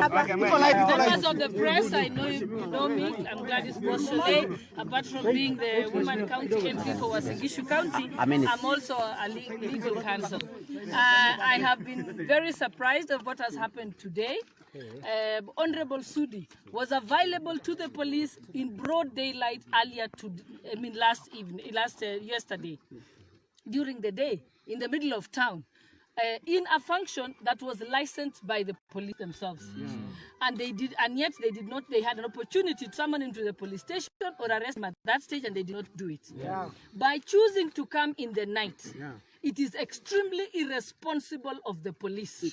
Members of the press, I know you know me. I'm Gladys Boss. Apart from being the Woman County MP for Uasin Gishu County, I'm also a legal counsel. I have been very surprised of what has happened today. Honorable Sudi was available to the police in broad daylight earlier to, I mean, last evening, last yesterday, during the day, in the middle of town, in a function that was licensed by the police themselves. And they did, and yet they did not, they had an opportunity to summon him to the police station or arrest him at that stage, and they did not do it. By choosing to come in the night, it is extremely irresponsible of the police.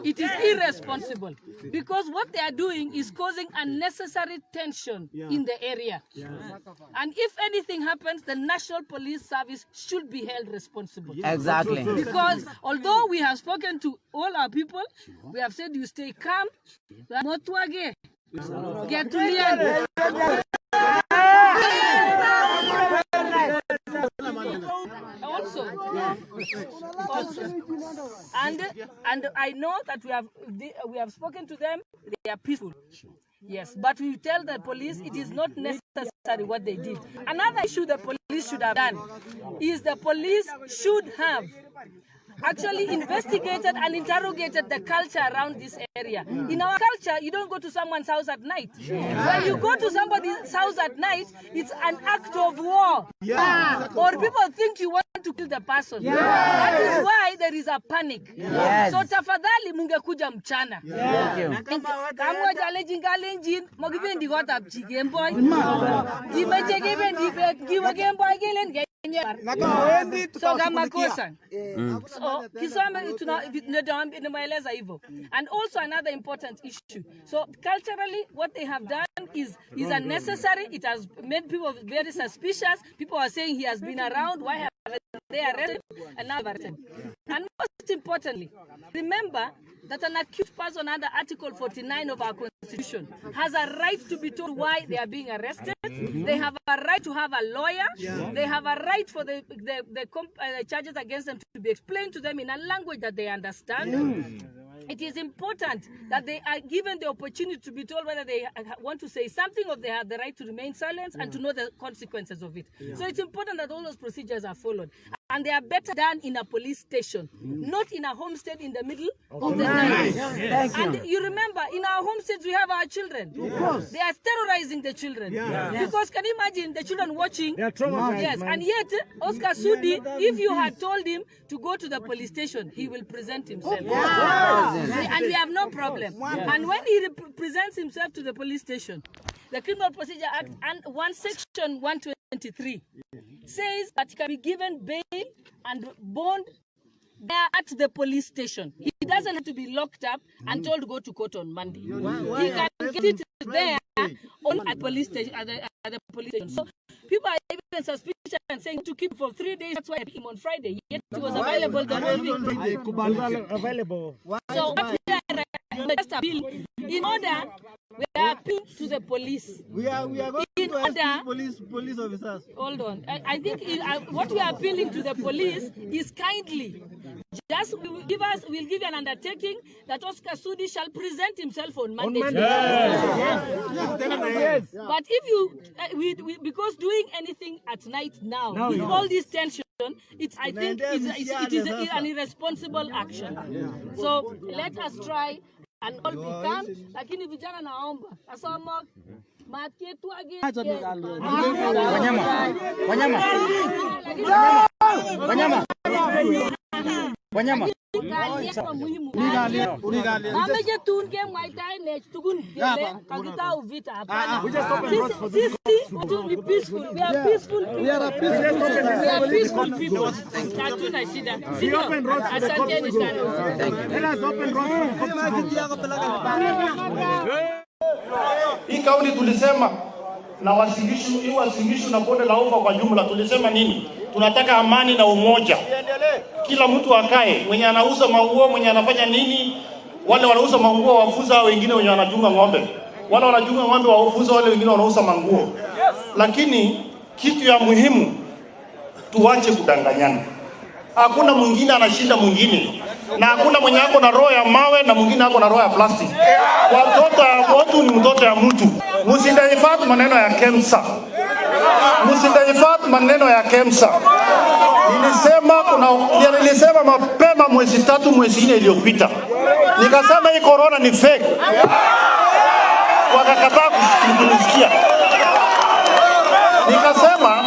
It is irresponsible because what they are doing is causing unnecessary tension in the area. And if anything happens, the National Police Service should be held responsible. Because although we have spoken to all our people, we have said you stay calm. Motwage. Getulian. Also, and I know that we have spoken to them. They are peaceful. Yes, but we tell the police it is not necessary what they did. Another issue the police should have done is the police should have actually investigated and interrogated the culture around this area. In our culture, you don't go to someone's house at night. When you go to somebody's house at night, it's an act of war. Or people think you want to kill the person. That is why there is a panic. So tafadhali mungekuja mchana. Thank you. Kamwa kalenjin kalenjin mokibendi kotab chi kemboi. Kimeche kebendi bet kiwe kemboi kelen kenye. So kama kosa. So kisome tuna nimeeleza hivyo. And also another important issue. So culturally, what they have done is unnecessary. It has made people very suspicious. People are saying he has been around. Why haven't they arrested him? And now they've arrested him. And most importantly, remember that an accused person under Article 49 of our Constitution has a right to be told why they are being arrested. They have a right to have a lawyer. They have a right for the charges against them to be explained to them in a language that they understand. It is important that they are given the opportunity to be told whether they want to say something or they have the right to remain silent and to know the consequences of it. So it's important that all those procedures are followed. And they are better done in a police station, not in a homestead in the middle of the night. Thank you. And you remember, in our homesteads, we have our children. They are terrorizing the children. Because can you imagine the children watching? They are traumatized, Yes, man. And yet, Oscar Sudi, if you had told him to go to the police station, he will present himself. And we have no problem. And when he presents himself to the police station, the Criminal Procedure Act and one section 123 says that he can be given bail and bond there at the police station. He doesn't have to be locked up and told to go to court on Monday. He can get it there on at police station at the police station. So people are even suspicious and saying to keep for 3 days. That's why I picked him on Friday. Yet he was available the whole week. Available. So what we are just appealing in order, we are appealing to the police. We are going In to ask order- police officers. Hold on. I think what we are appealing to the police is kindly just will give us, we'll give you an undertaking that Oscar Sudi shall present himself on Monday. But if you, we, because doing anything at night now, with all this tension, it's, I think it is an irresponsible action. So let us try and all be calm. Lakini vijana naomba, asomok, matketwage. Wanyama. Wanyama. Wanyama. Wanyama. Kalyet muhimu. Mameche tun kemwaitaenech tugun kele kakitau vita. Hapana. Sisi watu ni peaceful. We are peaceful people. We are peaceful people. Hatuna shida. Sio? Asanteni sana. Let us open roads for the Hii kaunti tulisema na Uasin Gishu, hii Uasin Gishu na bonde la ufa kwa jumla, tulisema nini? Tunataka amani na umoja, kila mtu akae, mwenye anauza manguo, mwenye anafanya nini, wale wanauza manguo wafuza wengine wenye wanachunga ng'ombe, wale wanachunga ng'ombe wafuza wale wengine wanauza manguo. Lakini kitu ya muhimu tuache kudanganyana. Hakuna mwingine anashinda mwingine. Na hakuna mwenye ako na roho ya mawe na mwingine ako na roho ya plastic. Watoto ya watu ni mtoto ya mtu. Msidivert maneno ya KEMSA. Msidivert maneno ya KEMSA. Nilisema mapema mwezi 3, mwezi 4 iliyopita. Nikasema hii corona ni fake. Wakakataa kunisikia. Nikasema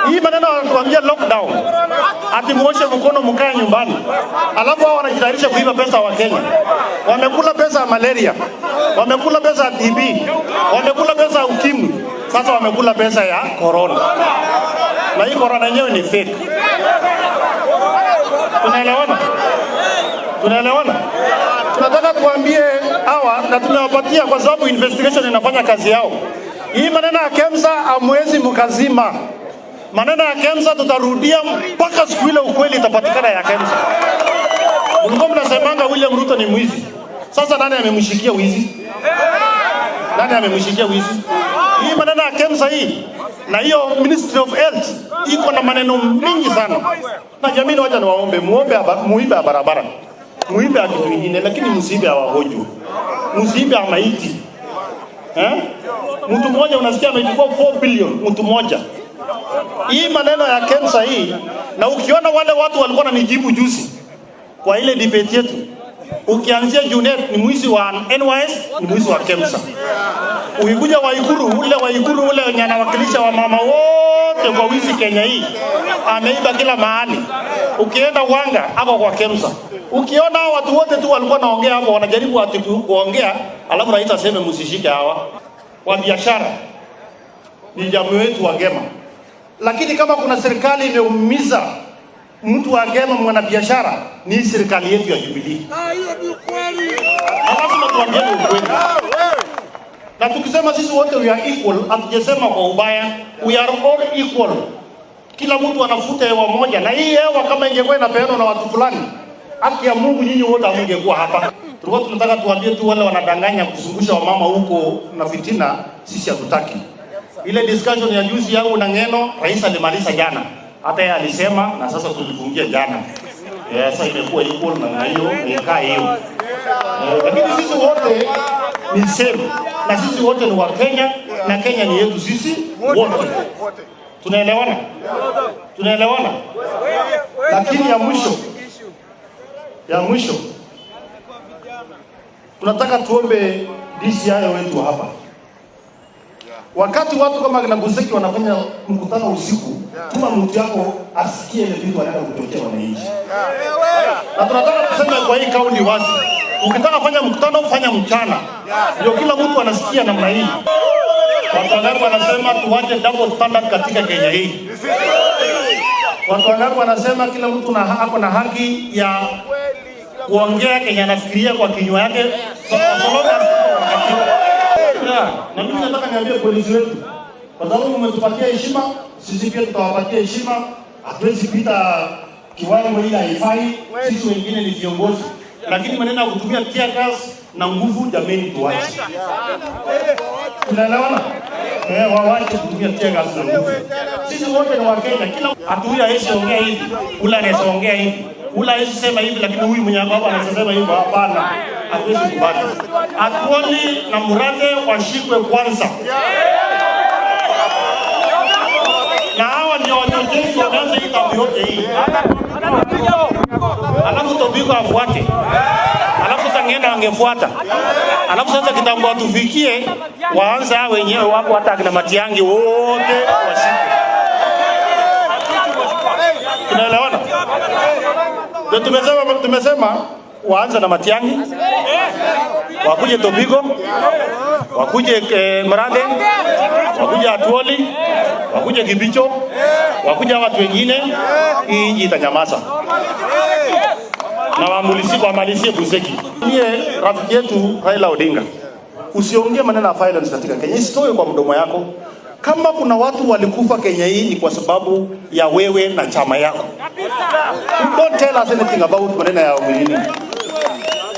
hii maneno wanatuambia lockdown, ati muoshe mkono mkae nyumbani, alafu hao wanajitayarisha kuiba pesa wa Kenya. Wamekula pesa ya malaria, wamekula pesa ya TB, wamekula pesa ya ukimwi, sasa wamekula pesa ya corona, na hii corona yenyewe ni fake. Tunaelewana? Tunaelewana? Tunataka tuambie hawa na tunawapatia kwa sababu investigation inafanya kazi yao. Hii maneno ya KEMSA hamwezi mkazima. Maneno ya KEMSA tutarudia mpaka siku ile ukweli itapatikana ya KEMSA. Mlikuwa mnasemanga William Ruto ni mwizi. Sasa nani amemshikia wizi? Nani amemshikia wizi? Hii maneno ya KEMSA hii na hiyo Ministry of Health iko na maneno mingi sana. Na jamii, wacha niwaombe, muombe muibe ya barabara, muibe ya kitu kingine, lakini msiibe ya wagonjwa, msiibe ya maiti. Eh? Mtu mmoja unasikia amechukua 4 billion, mtu mmoja. Hii maneno ya KEMSA hii, na ukiona wale watu walikuwa wananijibu juzi kwa ile debate yetu, ukianzia Junet ni mwizi wa NYS, ni mwizi wa KEMSA. Ukikuja Waiguru, ule Waiguru ule wenye anawakilisha wamama wote kwa wizi Kenya hii, ameiba kila mahali. Ukienda Wanga ako kwa KEMSA. Ukiona hao watu wote tu walikuwa naongea hapo, wanajaribu ati kuongea, alafu rais aseme msishike hawa wa biashara, ni jamii wetu wa Gema. Lakini kama kuna serikali imeumiza mtu wa Gema mwanabiashara, ni hii serikali yetu ya Jubilee. Na lazima tuambiane ukweli. Na tukisema sisi wote we are equal, hatujasema kwa ubaya, we are all equal. Kila mtu anavuta hewa moja, na hii hewa kama ingekuwa inapeanwa na watu fulani, haki ya Mungu nyinyi wote hamngekuwa hapa. Tulikuwa tunataka tuambie tu wale wanadanganya kuzungusha wamama huko na fitina, sisi hatutaki. Ile discussion ya juzi yangu na Ngeno, rais alimaliza jana, hata yeye alisema, na sasa tulifungia jana. Sasa imekuwa equal na hiyo ikaa hiyo. Lakini sisi wote ni same, na sisi wote ni wa Kenya, na Kenya ni yetu sisi wote. Tunaelewana? Tunaelewana? Lakini ya mwisho tunataka tuombe DCI wetu hapa. Wakati watu kama kina Buzeki wanafanya mkutano usiku, tuma mtu yako asikie ile vitu wanaenda kuchochea wananchi. Na tunataka tuseme kwa hii kaunti wazi, ukitaka fanya mkutano fanya mchana, ndio kila mtu anasikia namna hii. Watu wangapi wanasema tuwache double standard katika Kenya hii? Watu wangapi wanasema kila mtu na ako na haki ya kuongea Kenya anafikiria kwa kinywa yake, so long as yeah. Na mimi nataka niambie polisi wetu, kwa sababu mmetupatia heshima, sisi pia tutawapatia heshima. Hatuwezi pita kiwango ile haifai, sisi wengine ni viongozi, lakini maneno ya kutumia tear gas na nguvu, jameni, tuache. Tunaelewana? Eh, wawache kutumia tear gas na nguvu. Sisi wote ni Wakenya, kila hatu huyu hawezi ongea hivi, ule anaweza ongea hivi, ule hawezi sema hivi, lakini huyu mwenye hapa anaweza sema hivyo. Hapana, hatuwezi kubali. Atwoli na Murathe washikwe kwanza, na hawa ndio wachochezi wameanza hii tabu yote hii, alafu Tobiko afuate, alafu sasa Ng'eno angefuata, alafu sasa kitambo atufikie, waanze hao wenyewe wapo, hata akina Matiang'i wote washikwe. Tunaelewana? Ndio tumesema waanze na Matiang'i, wakuje Tobiko, wakuje Murathe, wakuje Atwoli, wakuje Kibicho, wakuje watu wengine, hii nchi itanyamaza na wamalizie Buzeki. Ndiye rafiki yetu Raila Odinga, usiongee maneno ya violence katika Kenya, isitoe kwa mdomo yako. Kama kuna watu walikufa Kenya hii ni kwa sababu ya wewe na chama yako. Don't tell us anything about maneno ya mwingine.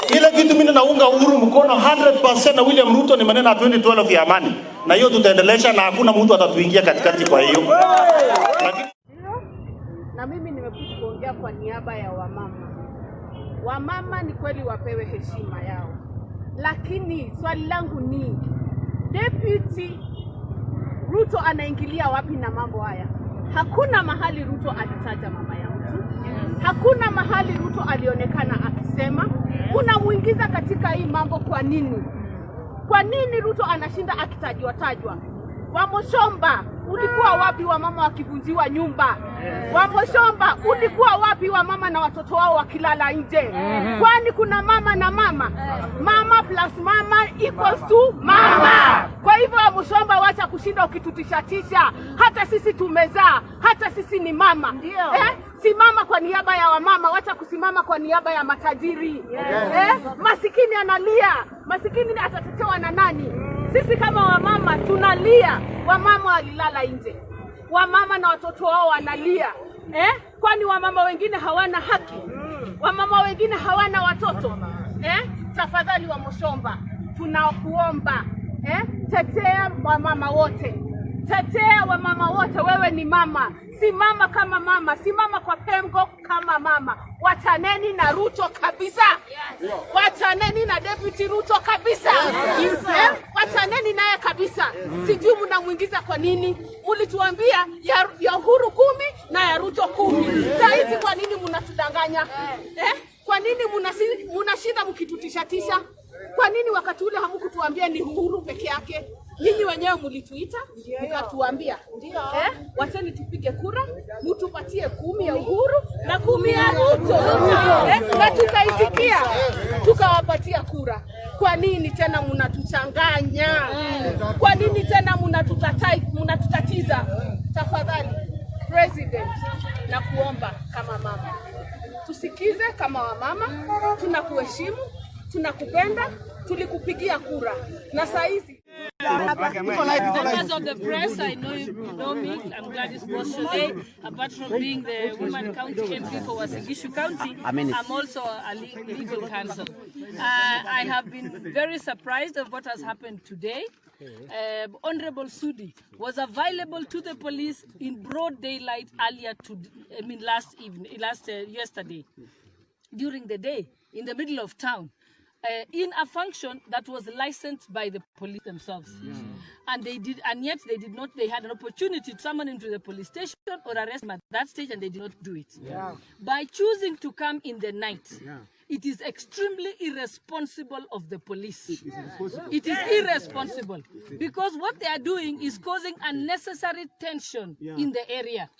Ile kitu mimi naunga Uhuru mkono 100% na William Ruto ni maneno ya 2012 ya amani, na hiyo tutaendelesha na hakuna mtu atatuingia katikati kwa hiyo. Lakini Na mimi nimekuja kuongea kwa niaba ya wamama. Wamama ni kweli wapewe heshima yao, lakini swali langu ni Deputy Ruto anaingilia wapi na mambo haya? Hakuna mahali Ruto alitaja mama ya mtu, hakuna mahali Ruto alionekana akisema. Unamuingiza katika hii mambo kwa nini? Kwa nini Ruto anashinda akitajwa tajwa? Wamuchomba, ulikuwa wapi wamama wakivunjiwa nyumba? Wamuchomba, ulikuwa wapi wamama na watoto wao wakilala nje? Kwani kuna mama na mama? Mama plus mama equals to mama. Kwa hivyo Wamuchomba, wacha kushinda ukitutishatisha. Hata sisi tumezaa, hata sisi ni mama. Eh? Simama kwa niaba ya wamama, wacha kusimama kwa niaba ya matajiri. Eh? Masikini analia, masikini atatetewa na nani? Sisi kama wamama tunalia, wamama walilala nje, wamama na watoto wao wanalia. Eh? Kwani wamama wengine hawana haki? Wamama wengine hawana watoto? Eh? Tafadhali Wamuchomba, tunakuomba, eh? Tetea wamama wote, tetea wamama wote. Wewe ni mama, simama kama mama, simama kwa Pemgo kama mama. Wachaneni na Ruto kabisa, wachaneni na Deputy Ruto kabisa, eh? Wachaneni naye kabisa. Sijui mnamuingiza kwa nini? Mulituambia ya Uhuru 10 na ya Ruto 10. Saa hizi kwa nini mnatudanganya? Eh? Kwa nini mnashinda mkitutishatisha? Kwa nini wakati ule hamkutuambia ni Uhuru peke yake? Nyinyi wenyewe mlituita mkatuambia, eh, wacheni tupige kura, mtupatie 10 ya Uhuru na 10 ya Ruto, eh, na tukaitikia tukawapatia kura. Kwa nini tena mnatuchanganya? Kwa nini tena mnatutatiza? Tafadhali President, na kuomba kama mama, tusikize kama wamama, tunakuheshimu, tunakupenda, tulikupigia kura na saa hizi. Members of the press, I know you know me. I'm Gladys Boshole. Apart from being the woman county MP for Uasin Gishu County, I'm also a legal counsel. I have been very surprised of what has happened today. Honorable Sudi was available to the police in broad daylight earlier to, I mean, last evening, yesterday, during the day, in the middle of town, in a function that was licensed by the police themselves. And they did, and yet they did not. They had an opportunity to summon him to the police station or arrest him at that stage, and they did not do it. By choosing to come in the night, it is extremely irresponsible of the police. It is irresponsible because what they are doing is causing unnecessary tension in the area.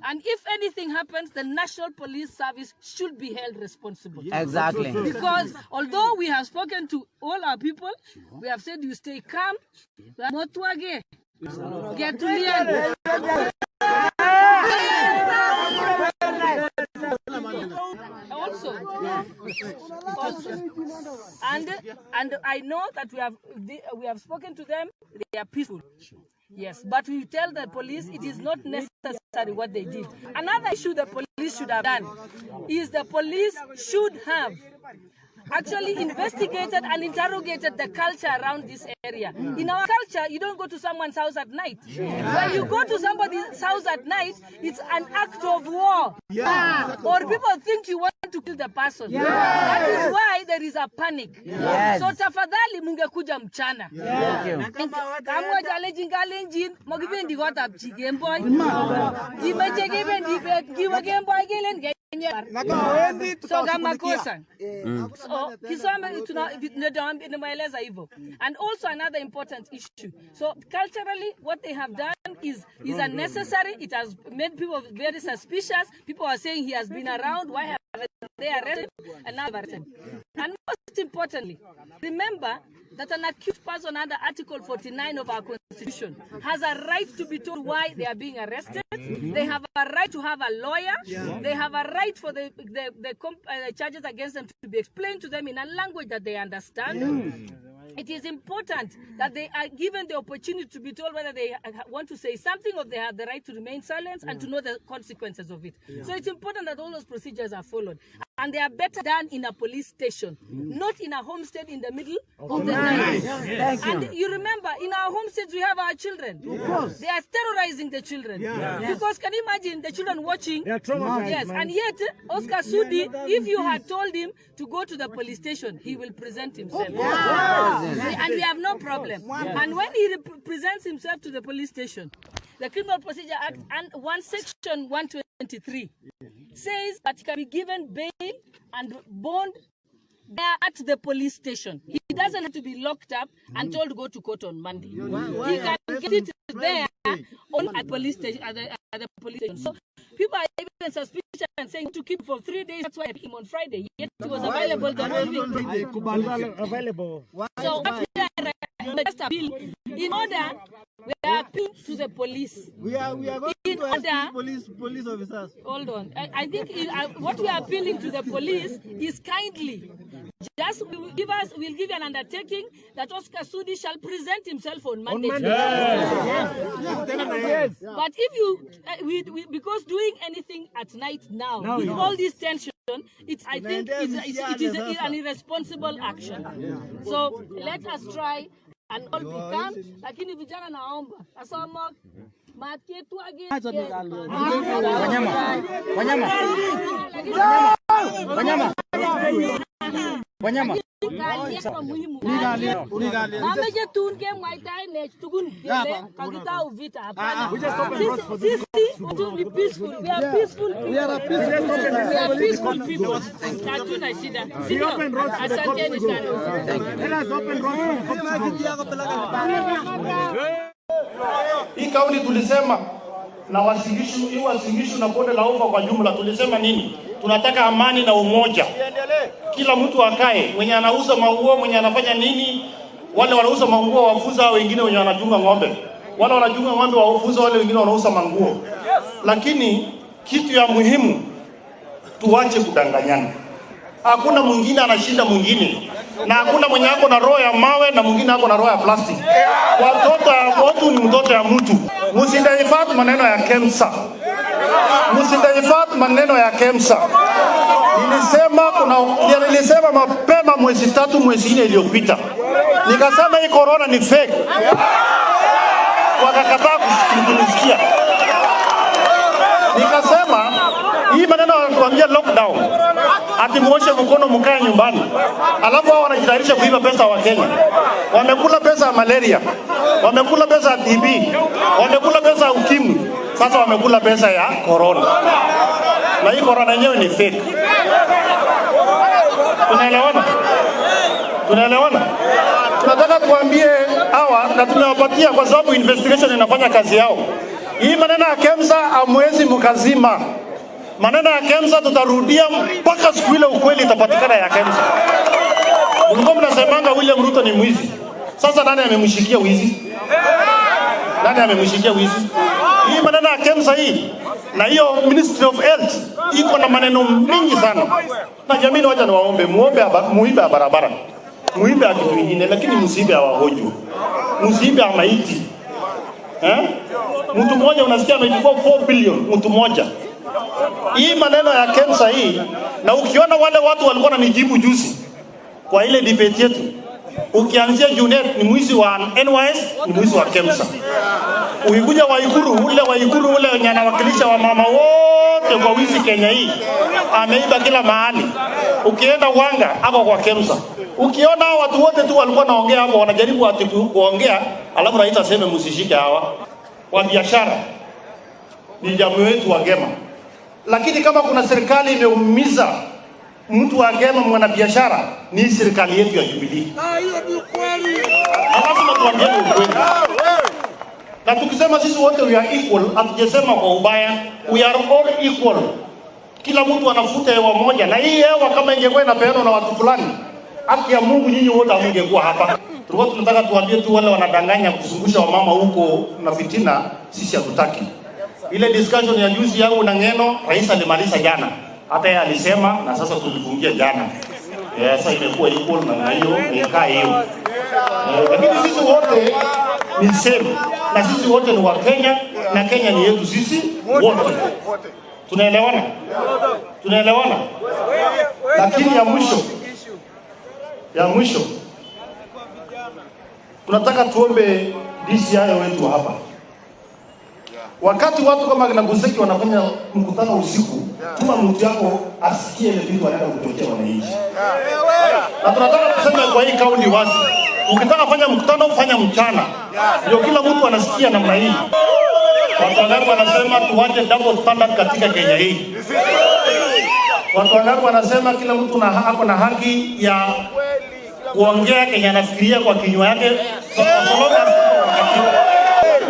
And if anything happens, the National Police Service should be held responsible. Exactly. Because although we have spoken to all our people, we have said you stay calm. Get to Also, and I know that we have spoken to them. They are peaceful. Yes, but we tell the police it is not necessary what they did. Another issue the police should have done is the police should have actually investigated and interrogated the culture around this area. In our culture, you don't go to someone's house at night. When you go to somebody's house at night, it's an act of war. Or people think you want to kill the person. That is why there is a panic. So tafadhali mungekuja mchana. Kamwa alenjin mogibendi kotab chi kemboi. Kimeche kebendi bet kiwe kemboi kelen. So kama kosa. So kisome tunamaeleza hivyo. And also another important issue. So culturally what they have done is unnecessary. It has made people very suspicious. People are saying he has been around. Why have they arrested him? And now arrested. And most importantly, remember that an accused person under Article 49 of our Constitution has a right to be told why they are being arrested. They have a right to have a lawyer. They have a right for the charges against them to be explained to them in a language that they understand. It is important that they are given the opportunity to be told whether they want to say something or they have the right to remain silent and to know the consequences of it. So it's important that all those procedures are followed. And and they are better done in a police station, not in a homestead in the middle of the night. Thank you. And you remember, in our homesteads we have our children. They are terrorizing the children. Because can you imagine the children watching? They are traumatized. Yes, man. and yet Oscar Sudi, if you had told him to go to the police station, he will present himself. And we have no problem. And when he presents himself to the police station, the Criminal Procedure Act and one section 123 says that he can be given bail and bond there at the police station. He doesn't have to be locked up and told to go to court on Monday. He can get it there on at police station at the police station. So people are even suspicious and saying to keep for 3 days. That's why I picked him on Friday. Yet he was available the whole week. Available. So what we are just appeal in order, we are appealing to the police. We are going In to order- ask police officers. Hold on. I think what we are appealing to the police is kindly just we will give us, we'll give you an undertaking that Oscar Sudi shall present himself on Monday. But if you, we, because doing anything at night now, with all this tension, it's, I think it is an irresponsible action. So let us try and all be calm. Lakini vijana naomba, asomok, matketwage- Wanyama. Wanyama. Wanyama. Wanyama. Kalyet ko muhimu. Mameche tun kemwaita inech tugun kele kakitau vita. Hapana. Sisi watu ni peaceful. We are peaceful people. We are peaceful people. Hatuna shida. Si ndio? Asanteni sana. Let us open roads for the Hii kaunti tulisema na Uasin Gishu, hii Uasin Gishu na bonde la ufa kwa jumla, tulisema nini? Tunataka amani na umoja. Kila mtu akae, mwenye anauza manguo, mwenye anafanya nini, wale wanauza manguo wafuza wengine wenye wanachunga ng'ombe, wale wanachunga ng'ombe wafuza wale wengine wanauza manguo. Lakini kitu ya muhimu, tuache kudanganyana. Hakuna mwingine anashinda mwingine, na hakuna mwenye ako na roho ya mawe na mwingine ako na roho ya plastic. Watoto ya watu ni mtoto ya mtu. Msidivert maneno ya KEMSA, msidivert maneno ya KEMSA. Nilisema mapema mwezi 3 mwezi 4 iliyopita, nikasema hii corona ni fake, wakakataa kunisikia. Nikasema hii maneno wanatuambia lockdown, ati muoshe mkono mkae nyumbani, alafu hao wanajitayarisha kuiba pesa wa Kenya. Wamekula pesa ya malaria, wamekula pesa ya TB, wamekula pesa ya ukimwi, sasa wamekula pesa ya corona, na hii corona yenyewe ni fake. Tunaelewana? Tunaelewana? Tunataka tuambie hawa na tumewapatia kwa sababu investigation inafanya kazi yao. Hii maneno ya KEMSA hamwezi mkazima. Maneno ya KEMSA tutarudia mpaka siku ile ukweli itapatikana ya KEMSA. Mlikuwa mnasemanga William Ruto ni mwizi. Sasa nani amemshikia wizi? Nani amemshikia wizi? Hii maneno ya KEMSA hii na hiyo Ministry of Health iko na maneno mingi sana. Na jamii, wacha niwaombe, muombe muibe ya barabara, muibe ya kitu kingine, lakini msiibe ya wagonjwa, msiibe ya maiti. Eh? Mtu mmoja unasikia amechukua 4 billion, mtu mmoja. Hii maneno ya KEMSA hii, na ukiona wale watu walikuwa wananijibu juzi kwa ile debate yetu, ukianzia Junet ni mwizi wa NYS, ni mwizi wa KEMSA. Ukikuja Waiguru, ule Waiguru ule wenye anawakilisha wamama wote kwa wizi Kenya hii, ameiba kila mahali. Ukienda Wanga ako kwa KEMSA. Ukiona hao watu wote tu walikuwa naongea hapo, wanajaribu ati kuongea, alafu rais aseme msishike hawa wa biashara, ni jamii wetu wa Gema. Lakini kama kuna serikali imeumiza mtu wa Gema mwanabiashara, ni hii serikali yetu ya Jubilee. Na lazima tuambiane ukweli. Na tukisema sisi wote we are equal, hatujasema kwa ubaya, we are all equal. Kila mtu anafuta hewa moja, na hii hewa kama ingekuwa inapeanwa na watu fulani, haki ya Mungu, nyinyi wote hamungekuwa hapa. Tulikuwa tunataka tuambie tu wale wanadanganya kuzungusha wamama huko na fitina, sisi hatutaki. Ile discussion ya juzi yangu na Ngeno, rais alimaliza jana, hata yeye alisema, na sasa tulifungia jana. Sasa imekuwa equal na hiyo ikaa hiyo. Lakini sisi wote ni same, na sisi wote ni wa Kenya na Kenya ni yetu sisi wote. Tunaelewana? Tunaelewana? Lakini ya mwisho tunataka tuombe DCI wetu hapa. Wakati watu kama kina Buzeki wanafanya mkutano usiku, tuma mtu yako asikie ile vitu wanaenda kuchochea wananchi. Na tunataka tuseme kwa hii kaunti wazi, ukitaka fanya mkutano fanya mchana, ndio kila mtu anasikia namna hii. Watu wangapi wanasema tuache double standard katika Kenya hii? Watu wangapi wanasema kila mtu na ako na haki ya kuongea Kenya anafikiria kwa kinywa yake, so long as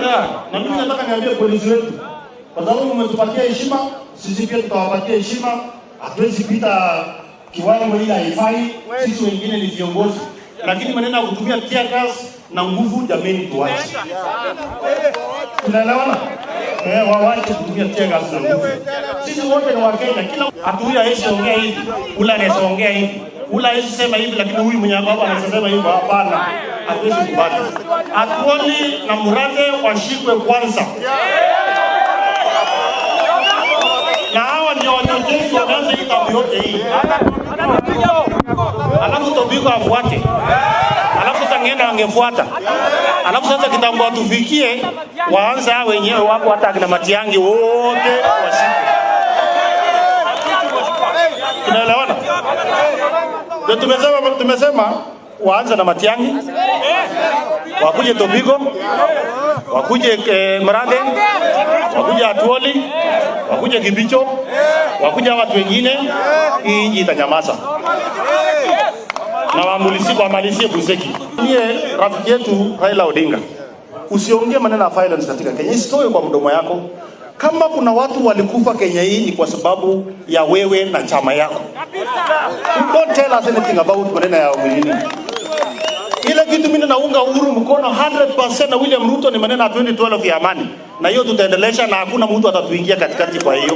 yeah. Na mimi nataka niambie polisi wetu, kwa sababu mmetupatia heshima, sisi pia tutawapatia heshima. Hatuwezi pita kiwango ile haifai. Sisi wengine ni viongozi, lakini maneno ya kutumia tear gas na nguvu, jameni, tuache. Tunaelewana? Eh, wawache kutumia tear gas na nguvu. Sisi wote ni Wakenya, kila hatuya hawezi ongea hivi, ule anaweza ongea hivi, ule hawezi sema hivi, lakini huyu mwenye hapa anaweza sema hivyo. Hapana, hatuwezi kubali. Atwoli na Murathe washikwe kwanza, na hawa ndio wachochezi wameanza hii tabu yote hii, alafu Tobiko afuate, alafu sasa ngenda angefuata, alafu sasa kitambo watufikie, waanze hao wenyewe wapo, hata akina Matiang'i wote washikwe. Tunaelewana? Ndio tumesema waanze na Matiang'i, wakuje Tobiko, wakuje Murathe, wakuje Atwoli, wakuje Kibicho, wakuje watu wengine, hii nchi itanyamaza na wamalizie Buzeki. Ndiye rafiki yetu Raila Odinga, usiongee maneno ya violence katika Kenya, isitoe kwa mdomo yako. Kama kuna watu walikufa Kenya hii ni kwa sababu ya wewe na chama yako. Don't tell us anything about maneno ya mwingine. Ile kitu mimi naunga Uhuru mkono 100% na William Ruto ni maneno ya 2012 ya amani, na hiyo tutaendelesha na hakuna mtu atatuingia katikati. Kwa hiyo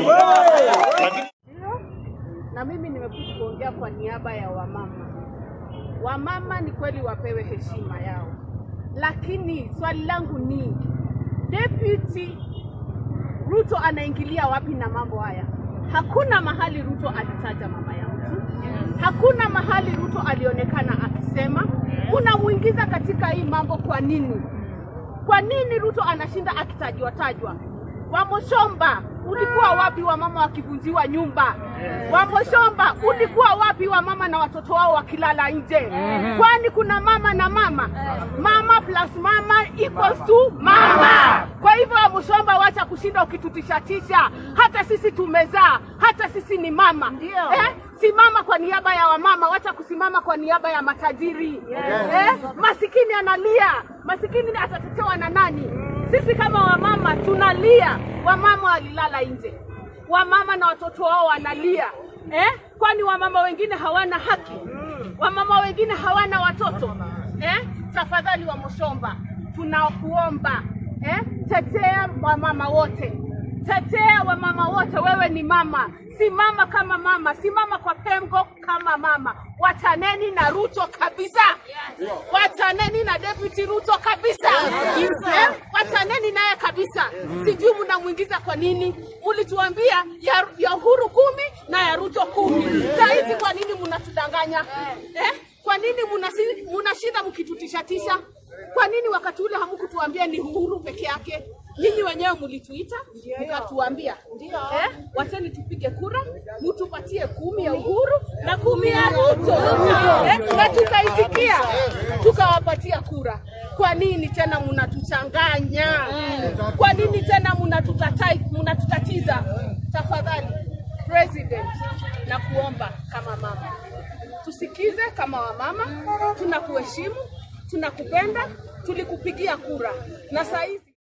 lakini Na mimi nimekuja kuongea kwa niaba ya wamama. Wamama ni kweli wapewe heshima yao, lakini swali langu ni Deputy Ruto anaingilia wapi na mambo haya? Hakuna mahali Ruto alitaja mama ya mtu, hakuna mahali Ruto alionekana akisema. Unamuingiza katika hii mambo kwa nini? Kwa nini Ruto anashinda akitajwa tajwa? Wamuchomba, ulikuwa wapi wamama wakivunjiwa nyumba? Wamuchomba, ulikuwa wapi wamama na watoto wao wakilala nje? Kwani kuna mama na mama? Mama plus mama equals to mama. Kwa hivyo Wamuchomba, wacha kushinda ukitutishatisha. Hata sisi tumezaa, hata sisi ni mama. Eh? Simama kwa niaba ya wamama, wacha kusimama kwa niaba ya matajiri. Eh? Masikini analia, masikini atatetewa na nani? Sisi kama wamama tunalia, wamama walilala nje, wamama na watoto wao wanalia eh? Kwani wamama wengine hawana haki? Wamama wengine hawana watoto eh? Tafadhali Wamuchomba, tunakuomba eh? Tetea wamama wote, tetea wamama wote. Wewe ni mama, simama kama mama, simama kwa pengo kama mama. Wachaneni na Ruto kabisa, wachaneni na Deputy Ruto kabisa, eh? Wachaneni naye kabisa. Sijui mnamwingiza kwa nini? Mulituambia ya Uhuru 10 na ya Ruto 10. Saa hizi kwa nini mnatudanganya eh? Kwa nini munashinda mkitutishatisha? Kwa nini wakati ule hamkutuambia ni Uhuru peke yake? Nyinyi wenyewe mlituita mkatuambia, eh, wacheni tupige kura, mtupatie 10 ya Uhuru na 10 ya Ruto eh, na tukaitikia tukawapatia kura. Kwa nini tena mnatuchanganya? Kwa nini tena mnatutatiza? Tafadhali President, na kuomba kama mama, tusikize kama wamama, tunakuheshimu, tunakupenda, tulikupigia kura na saa hizi